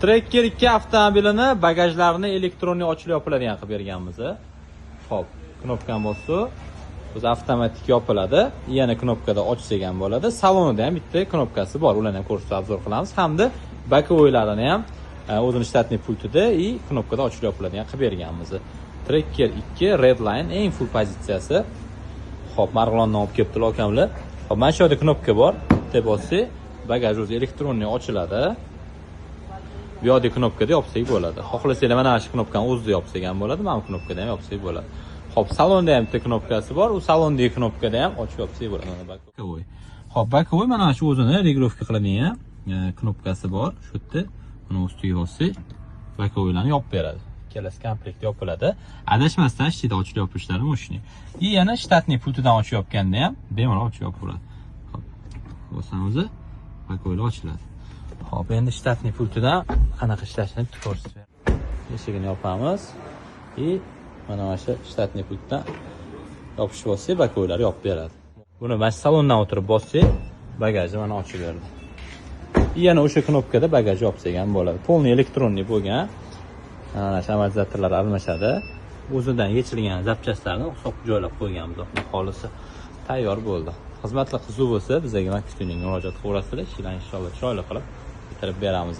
Tracker 2 avtomobilini bagajlarini электронный ochilib yopiladigan qilib berganmiz. Xo'p, knopkani bosib, o'zi avtomatik yopiladi. Yana knopkada ochsak ham bo'ladi. Salonida ham bitta knopkasi bor. Ularni ham ko'rsatib обзор qilamiz. Hamda боковой larini ham o'zini штатный pultida и knopkada ochilib yopiladigan qilib berganmiz. Tracker 2 Redline eng full pozitsiyasi. Xo'p, Marg'ilondan olib kelibdilar akamlar. Xo'p, mana shu yerda knopka bor. Bitta bossak, bagaj o'zi электронный ochiladi. Bu yoqdagi knopkada yopsak bo'ladi. Xohlasanglar, mana shu knopkani o'zida yopsak ham bo'ladi, mana bu knopkada ham yopsak bo'ladi. Xo'p, salonda ham bitta knopkasi bor. U salondagi knopkada ham ochib yopsak bo'ladi. Mana боковой. Xo'p, боковой mana shu o'zini регулировка qiladigan knopkasi bor. Shu yerda uni ustiga bossak, боковой larni yopib beradi. Ikkalasi komplekt yopiladi. Adashmasdan ishida ochib yopishlari мощный. И yana штатный pultidan ochib yopganda ham bemalol ochib yopaveradi. Xo'p, bosamiz, боковой lar ochiladi. Xo'p, endi штатный pultidan qanaqa ishlashini bitta ko'rsatib beraman. Eshigini yopamiz и mana shu штатный pultdan yopishib olsak, боковой lar yopib beradi. Buni mana shu salondan o'tirib bossak, bagajni mana ochib berdi. И yana o'sha knopkada bagaj yopsak ham bo'ladi. Полный электронный bo'lgan. Mana shu amortizatorlar almashadi. O'zidan yechilgan запчасть larni hisob joylab qo'yganmiz. Xudo xohlasa, tayyor bo'ldi. Xizmatlar qiziq bo'lsa, bizga Max Tuning murojaat qilaverasizlar. Ishlarni inshaalloh chiroyli qilib bitirib beramiz.